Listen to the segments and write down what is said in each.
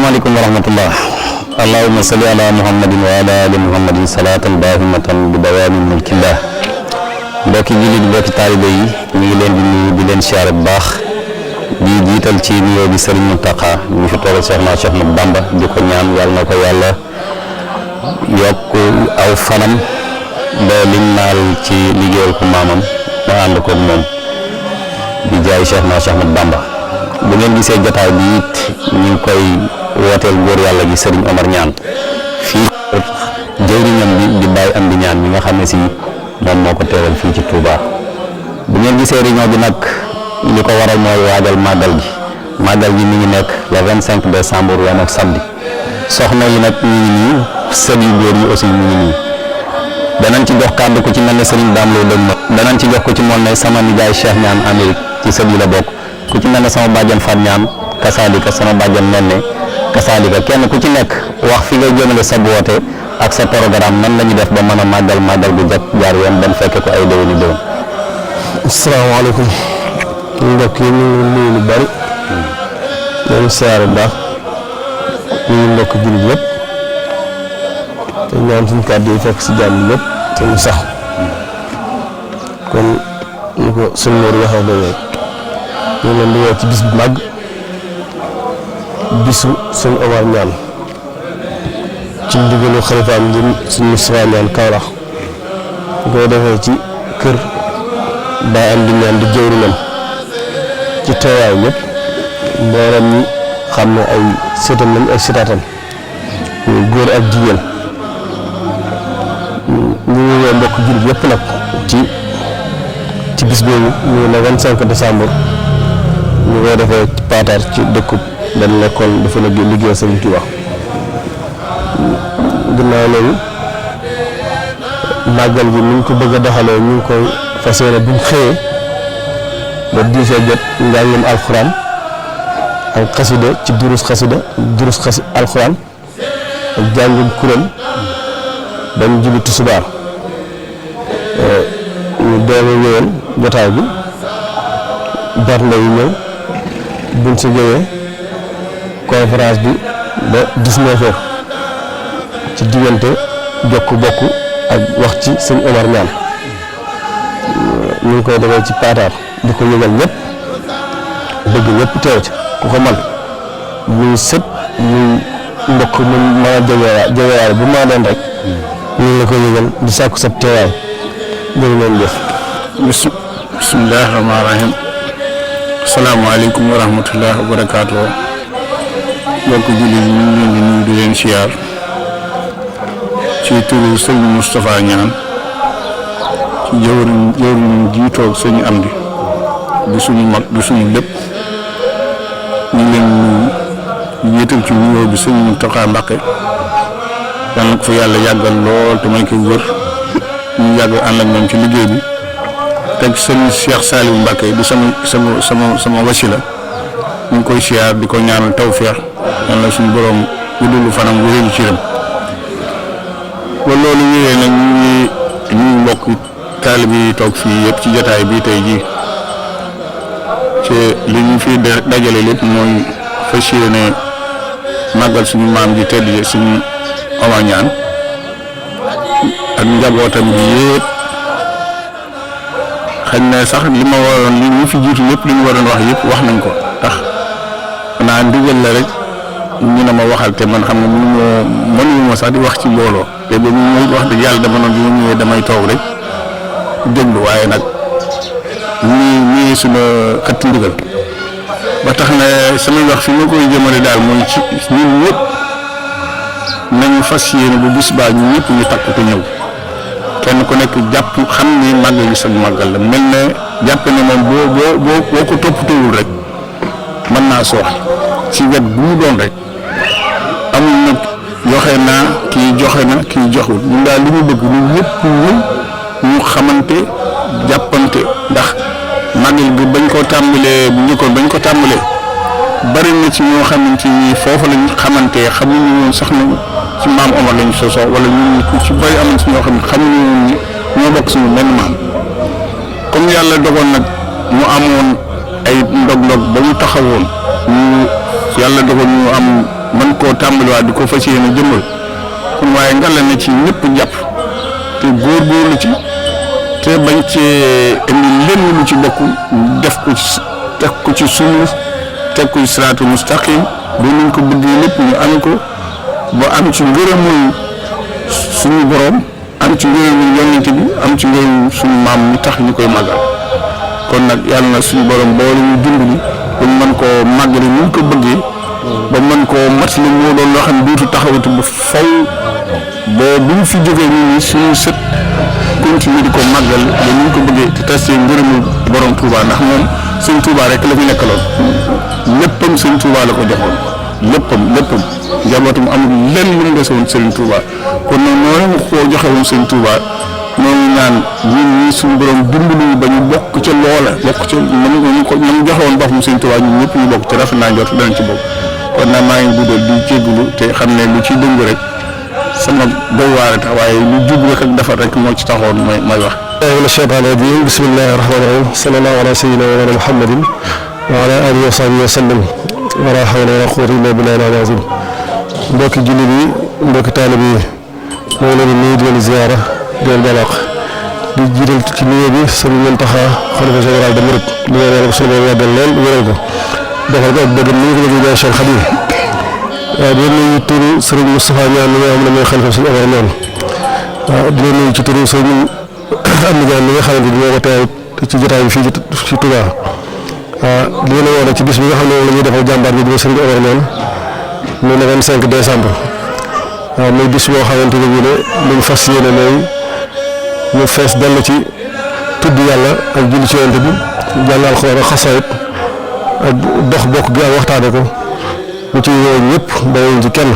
asalaamaaleykum wa rahmatullah. allahumma salli ala muhammadin wa ala ali muhammadin salaatan daahimatan bi dawaami mulkillah. mbokki jullit mbokki taalibe yi ñu ngi leen di nuyu di leen siyaare bu baax di jiital ci nuyoo bi Serigne Mountakha ñu fi toogal Cheikh Ahmadou Bamba di ko ñaan yàlla na ko yàlla yokk aw fanam ba lim naal ci liggéeyal ko maamam ma ànd ko moom di jaay Cheikh Ahmadou Bamba. bu ngeen gisee jotaay bi it ñu ngi koy wooteel góor yàlla gi Serigne Omar Niane fii jëwriñam bi di Baye Amdi Niane mi nga xam ne si moom moo ko teewal fii ci Touba. bu ngeen gisee réunion bi nag li ko waral mooy waajal màggal gi mi ngi nekk le 25 décembre yam ak samedi soxna yi nag ñu ngi nii sën yu góor yi aussi ñu ngi nii danañ ci jox kàddu ku ci mel ne Serigne Dame Lo dëgg ma danañ ci jox ku ci mel ne sama nijaay Cheikh Niane Amérique ci sën yi la bokk ku ci mel ne sama bàjjan Fat Niane kasaalika sama bàjjan Nenne kasaalika kenn ku ci nekk wax fi nga jëmale sa woote ak sa programme nan la ñu def ba mën a màggal gu jag jaar yoon ban fekke ko ay déwéni déwén. asalaamaaleykum mbokk yi ñu ngi nuyu lu bari dañu siyaare bu baax ñu ngi mbokk jullit yëpp te ñaan suñu kàddu yi fekk si jàmm lépp te ñu sax kon ñu ko sëñ Mor waxee léegi ñu leen di woo ci bis bu màgg bisu sëñ Omar Niane ci ndigalu xalifaam di sëñ Moustapha Niane Kaolack ñu koy defee ci kër Baye Amdi Niane di jëwriñam ci teewaay ñëpp mboolem ñi xam ne ay sëtam lañ ay sëtaatam ñu góor ak jigéen ñu ngi woo mbokk jullit yëpp nag ci bis boobu ñu le 25 décembre ñu koy defee ci Paatar ci dëkkub benn lekkool dafa la liggéey Sëriñ Tuubaa ginnaaw loolu màggal gi ni ñu ko bëgg a doxalee ñu ngi koy fas yéene buñ xëyee ba 10 heures jot njàngum alxuraan ak xasida ci durus alxuraan ak jàngum kuréel dañ julli tisbaar ñu doog a wéyal jotaay bi bernde yi ñëw buñ si jógee conférence bi ba 19 heures ci diggante jokk bokk ak wax ci sëñ Omar Niane ñu ngi koy defee ci Paatar di ko yëgal ñëpp bëgg ñëpp teew ci ku ko man muy sët muy mbokk mu mën a jegewaay bu ma doon rek ñu ngi la ko yëgal di sàkku sa teewaay jërë ngeen jëf. bismillaahi rahmaani rahiim asalaamaaleykum wa rahmatullaahi wa barakaatuh mbokk jullit yi ñu ngi leen di nuyu di leen siyaar ci turu sëñ Moustapha Niane ci jëwriñ ji toog sëñ Amdi di suñu mag di suñu lépp ñu ngi leen nuyu yéetal ci nuyoo bi sëñ Mountakha Mbacké yal na ko fa yàlla yàggal lool te may ko wër ñu yàgg ànd ak moom ci liggéey bi teg sëñ Cheikh Saliou Mbacké di sama wasila ñu ngi koy siyaar di ko ñaanal tawfeex yal na suñu borom guddulu fanam wérélu ci rem ba loolu ñëwee nag ñu mbokk taalib yi toog fii yëpp ci jotaay bi tey jii ci li ñu fi dajale lépp mooy fas yéene màggal suñu maam ji tedd ji suñu Omar Niane ak njabootam bi yëpp xëy na sax li ma waroon li ñu fi jiitu lépp li ñu waroon wax yëpp wax nañ ko tax xanaa ndigal la rek ñu ne ma waxal te man xam nga mënuñu ma sax di wax ci mbooloo te ba mu wax dëgg yàlla dama noonu bi ma ñëwee damay toog rek déglu waaye nag ñii suñu xëtt ndigal ba tax na samay wax fi ma koy jëmale daal mooy ci ñun ñëpp nañu fas yéene bu bis baa ñun ñëpp ñu takk ko ñëw kenn ku nekk jàpp xam ni màggal gi sa màggal la mel ne jàpp ne moom boo ko toppatoowul rek mën naa sooxe ci wet bu mu doon rek amul nag joxe naa kii joxe na kii joxul ñun daal li ñu bëgg ñun ñëpp ñu xamante jàppante ndax màggal gi bañ ko tàmbalee bu njëkkoon bañ ko tàmbalee bari na ci ñoo xamante ni foofu lañ xamante xamuñu woon sax na ci maam Omar lañ sosoo wala ñun ku ci bari am na ci ñoo xam ne xamuñu woon ni ñoo bokk suñu benn maam comme yàlla dogoon nag mu amoon ay ndog-ndog ba mu taxawoon ñu yàlla dogoon ñu am man koo tàmbaliwaat di ko fas yéene jëmmal kon waaye ngalla na ci ñëpp jàpp te góorgóorlu ci te bañ cee indi lenn lu ci bokk def ko ci teg ko ci sunna teg ko ci siraatu mustaqim ba ñu ko bëggee lépp ñu am ko ba am ci ngërëmul suñu borom am ci ngërëmul yonent bi am ci ngërëmul suñu maam mi tax ñu koy màggal kon nag yàlla na suñu borom boole ñu dimbali ba ñu mën koo màggale ñu ko bëggee ba mën koo mat la moo doon loo xam ne duutu taxawatu ba faw ba bu ñu fi jógee ñu ni suñu sët continuer di ko màggal ba ñu ko bëggee te tasee ngërëmul borom Touba ndax moom sëñ Touba rek la fi nekkaloon léppam sëñ Touba la ko joxoon léppam njabootam amul lenn lu mu desewoon sëñ Touba kon nag noonu mu koo joxe woon sëñ Touba noonu naan ñun ñii suñu borom dimbali ba ñu bokk ca loola bokk ca na mu joxe woon boppam sëñ Touba ñun ñëpp ñu bokk te rafet naa jot danañ ci bokk kon nag maa ngi guddal di jégalu te xam ne lu ci dëng rek sama doy waare tax waaye lu jub rek ak defar rek moo ci taxoon may wax. mina shaytaani rajiim bismillahi rahmaani rahiim sallallahu ala sayyidina wa mawlana muhammadin wa ala alihi wa sahbihi wa sallam wa la hawla wa la quwwata illa billahi al-aliyyil azim mbokki jullit yi mbokki taalib yi moo ngi leen di nuyu di leen ziyaara di leen balaax di jiital ci nuyoo bi Sëriñ Muntaxa xalifa général des mourides li nga ñaan ko sunu borom yàggal leen wéral ko defal ko ak bëggam ni ñu ko liggéey Cheikh Khadim waaw di leen nuyu turu Sëriñ Moustapha Niane mi nga xam ne mooy xalifa suñu Omar Niane waaw di leen nuyu ci turu Sëriñ Amdi Niane mi nga xamante ni moo ko teew ci jotaay bi fii ci Touba waaw di leen woo ci bis bi nga xam ne moom la ñuy defal jàmbaar bi di Sëriñ Omar Niane muy le 25 décembre waaw muy bis boo xamante ne bii ne luñ fas yéene mooy ñu fees dell ci tudd yàlla ak julli ci yonent bi jàng alxuraan ak xasaayid ak dox bokk gi ak waxtaane ko ñu ci woo ñëpp bàyyiwuñ ci kenn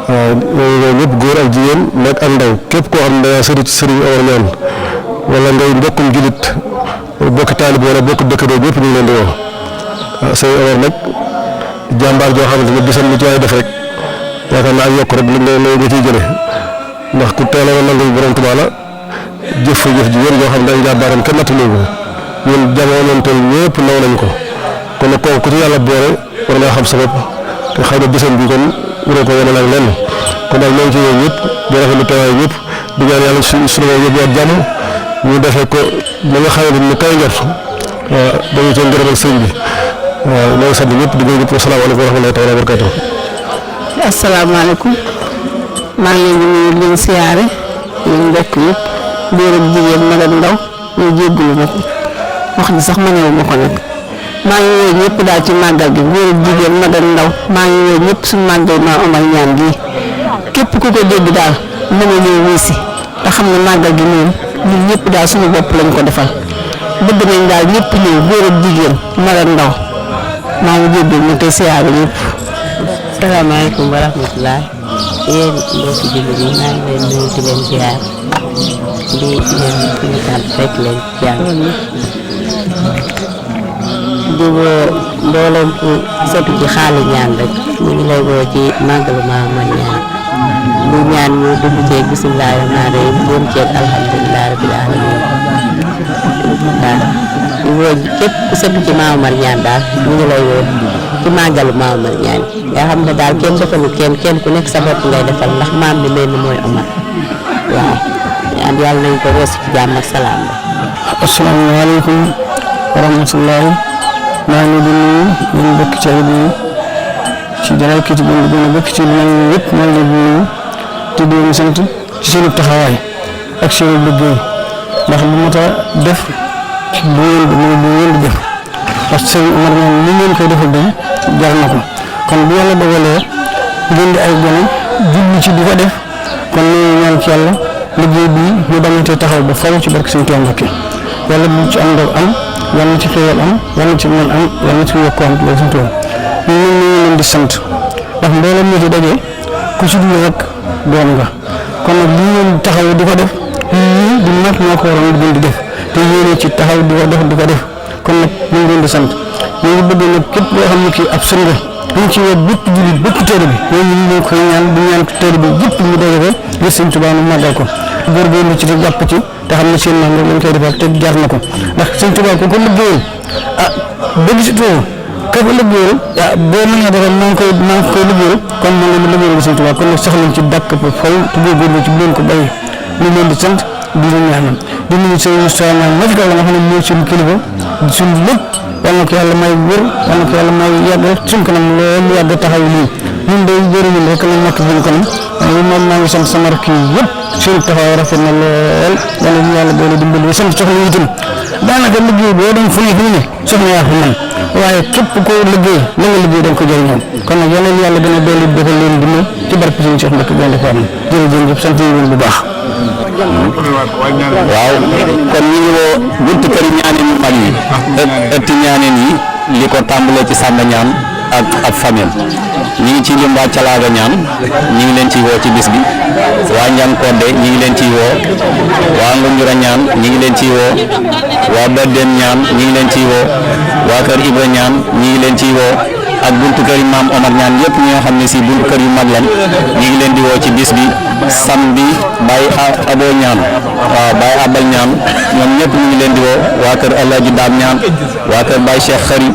waaw ñooñu ñëpp góor ak jigéen mag ak ndaw képp koo xam ne da ngaa sëri ci Sëriñ Omar Niane wala ngay mbokkum jullit bokki taalib wala bokk dëkkandoo ñëpp ñu ngi leen di woo waaw Sëriñ Omar nag jàmbaar joo xamante ne bisam lu ci waay def rek yaakaar naa ak yokk rek nga ciy jëlee ndax ku teel a nangul borom Tuubaa la jëf fa jëf ji wér joo xam ne ay jàmbaaram kenn natt léegi ñun jamonoontel ñëpp naw nañ ko kon nag kooku ku ci yàlla boole war ngaa xam sa bopp te xam ne bisam bi kon wuroo ko wane ak lenn kon daal ñoo ngi ci yooyu ñëpp di rafetlu teewaay ñëpp di ñaan yàlla suñu yëpp ak jàmm ñu defee ko li nga xamante ni kay njort waaw dañu cee ngërëmal sëñ bi waaw ñoo ngi sant ñëpp di gërëm ñëpp asalaamaaleykum wa rahmatullaahi taala wa barakaatuh. asalaamaaleykum maa ngi leen di nuyu di leen siyaare ñun mbokk yëpp góor ak jigéen mag ak ndaw ñu jéggulu nag wax ji sax mënewu ma ko nag maa ngi woo ñëpp daal ci màggal gi góor ak jigéen mag ak ndaw maa ngi woo ñëpp suñu màggal maa Omar Niane gii képp ku ko dégg daal mën a ñëw wuy si te xam ne màggal gi moom ñun ñëpp daal suñu bopp lañ ko defal bëgg nañ daal ñëpp ñëw góor ak jigéen mag ak ndaw maa ngi jéggul ñu te siyaare ñëpp. salaamaaleykum wa rahmatulah yéen mbokki jullit yi maa ngi leen nuyu di leen ziar di leen ñaanal fekk leen jàmm di woo mboolem ku sotti ci xaali ñaan rek ñu ngi lay woo ci màggalu Maam Omar Niane bu ñaan ñu dugg ceeg bisimilah rahmaani rahiim doon ceeg alhamdulilah rabbil alamin waaw di woo képp ku sotti ci Maam Omar Niane daal ñu ngi lay woo ci màggalu Maam Omar Niane nga xam ne daal kenn defalu kenn ku nekk sa bopp ngay defal ndax maam bi mel ni mooy Omar waaw yàlla nañ ko woosi ci jàmm ak salaam la. asalaamaaleykum wa rahmatulah maa ngi di nuyu ñun bokk ci ay nuyu ci dalal kii ci gën a bokk ci ñoom ñëpp maa ngi leen di nuyu te di leen sant ci seen taxawaay ak seen liggéey ndax lu mot a def lu ngeen di def parce que Sëriñ Omar Niane li ngeen koy defal de jar na ko. kon bu yàlla dogalee ngeen di ay gone jublu ci di ko def kon ñu ñaan ci yàlla liggéey bi ñu bañatee taxaw ba faw ci barke Sëñ Tuubaa Mbàkke yàlla bu ci am ndog am yàlla ci xéewal am yàlla ci mën am yàlla ci yokku am la Sëñ Tuubaa ñu leen di sant ndax mboolem ñu ci daje ku ci dul rek doom nga kon nag li ngeen taxaw di ko def lii di mat ñoo ko waroon di def te yéene ci taxaw di ko def kon nag ñu ngi leen di sant ñu ngi bëgg nag képp loo xam ne kii ab sën nga ñu ci woo bépp jullit bépp téere bi ñooñu ñu ngi koy ñaan di ñaan téere bi yëpp ñu doge ko ngir Sëñ Tuubaa mu màggal ko góorgóorlu ci te jàpp ci te xam ne seen maam rek lañ koy defal te jar na ko ndax Sëñ Tuubaa ko liggéeyal ba gisatoo ka ko liggéeyal boo mënee dara maa ngi koy liggéeyal kon man la ma liggéeyal Sëñ Tuubaa kon nag soxla nañ ci dàkk ba faw te góorgóorlu ci bu leen ko bàyyi ñu leen di sant di leen ñaanal di nuyu sëñ Moustapha ma fi kaw la nga xam ne mooy suñu kilifa di suñu lépp yal na ko yàlla may wér yal na ko yàlla may yàgg suñ kanam loolu yàgg taxaw nii ñun day jëriñu rek la nekk suñu kanam waaye moom maa ngi sant sama rakk yi yëpp seen taxawaay rafet na lool yal na yàlla boole dimbali sant soxla yi itam daanaka liggéey boo doon fu ne soxla yaa ko man waaye képp koo liggéey la nga liggéey da nga ko jëriñoo kon nag yal na yàlla gën a dolli defal leen dimbali ci barke suñu Cheikh Mbacke Gaïndé Fatma jërëjëf sant yi bu baax. waaw kon ñu ngi woo buntu kër ñaaneen yu mag yi ëtti ñaaneen yi li ko tàmbalee ci Samba ñaan ak famille ñi ngi ci lim waa Calaaga ñaan ñi ngi leen ciy woo ci bis bi waa Njàng Kodde ñi ngi leen ciy woo waa Ngunjura ñaan ñi ngi leen ciy woo waa Bedden ñaan ñi ngi leen ciy woo waa kër Ibra ñaan ñi ngi leen ciy woo ak buntu kër yi maam Omar ñaan yëpp ñi nga xam ne si buntu kër yu mag lan ñi ngi leen di woo ci bis bi samedi Baye Abo ñaan waaw Baye Abal ñaan ñoom ñëpp ñu ngi leen di woo waa kër Alaaji Daam ñaan waa kër Baye Cheikh Xari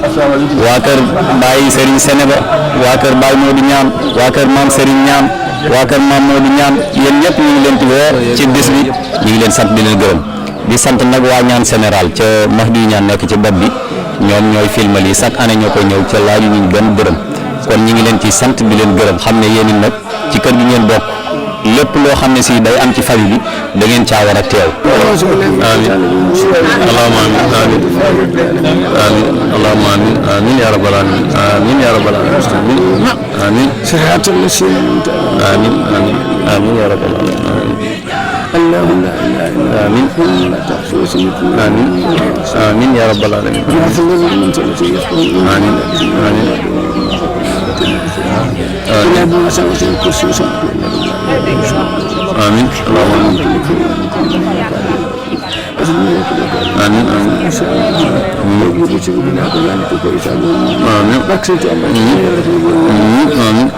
waa kër Baye Serigne Seneba waa kër Baye Modou ñaan waa kër maam Serigne ñaan waa kër maam Modou ñaan yéen ñëpp ñu ngi leen di woo ci bis bi ñu ngi leen sant di leen gërëm di sant nag waa ñaan général ca Mahdi ñaan nekk ci bopp bi ñoom ñooy filmal yi chaque année ñoo koy ñëw ca laaju ñu benn dërëm kon ñi ngi leen ci sant di leen gërëm xam ne yéen it nag ci kër gi ngeen bokk lépp loo xam ne si day am ci famille bi da ngeen caa war a teew. amiin allahumma amiin amiin allahumma amiin amiin yaa rabbal aalamiin amiin yaa rabbal aalamiin amiin amiin amiin amiin yaa rabbal aalamiin اللهم لا اله الا امين امين امين يا رب العالمين امين امين امين اللهم آمين آمين آمين